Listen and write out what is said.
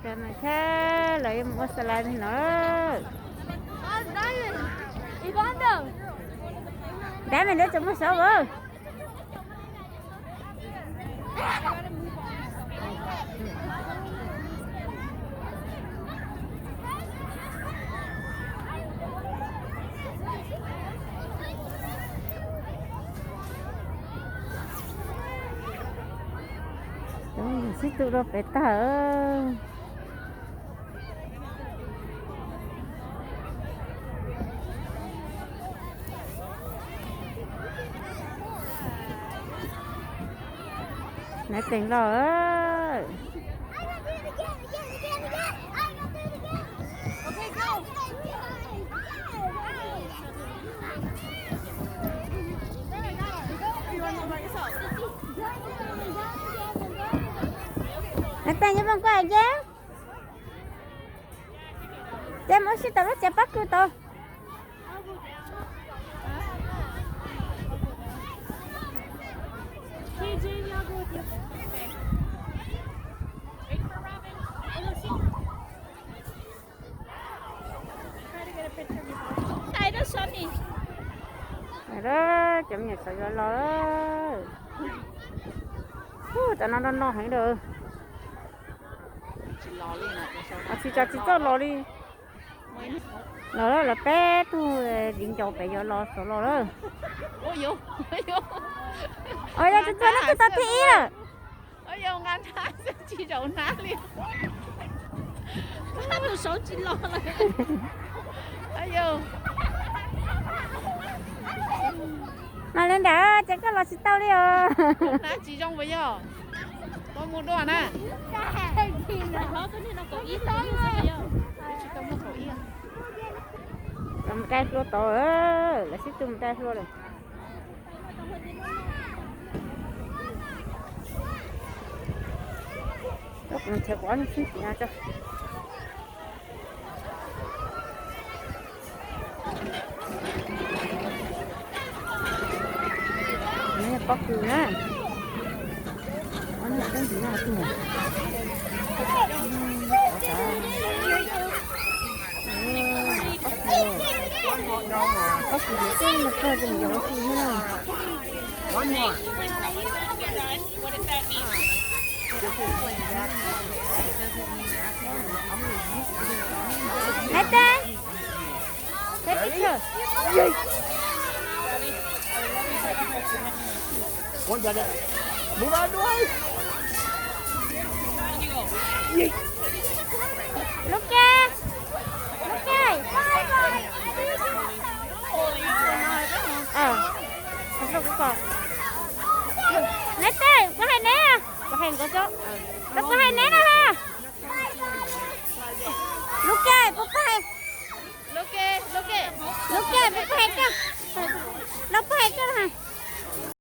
Cas mas thiab, lawv yuav mus ua slide no. Dab me lub tseem muaj saub a. Sib tw rau pem tag. Naiv Teem los. Naiv Teem, yuav moog koj hais nceb. Ces mus ua si tom lub tsev pob kws tod. Cov me nyuam sawv los los. Ub, cov no no no heev lawm. Tsis tso tsis txawj los li. Los lawm, peb tug viv ncaus pem yuav los xav los lawm. Os, yog tsis txawj no twb tau thib ib lawm. Mas li ntawd ces koj los tsis tau li os. Tsis zoo puas yog? Koj mus dua na. Los mus dai hlua tod, lawv sib tw mus dai hlua lawm. Nrhiav kuv ob niag xib tsis no tso. Pob kws na. Ob niag pob kws no. Pob kws, pob kws yuav txij mus kawg ces yog pob kws na. Naiv Teem, take picture. Lub ke, lub ke. Naiv Teem, kuv hais neb, kuv hais neb na ha. Lub ke, kuv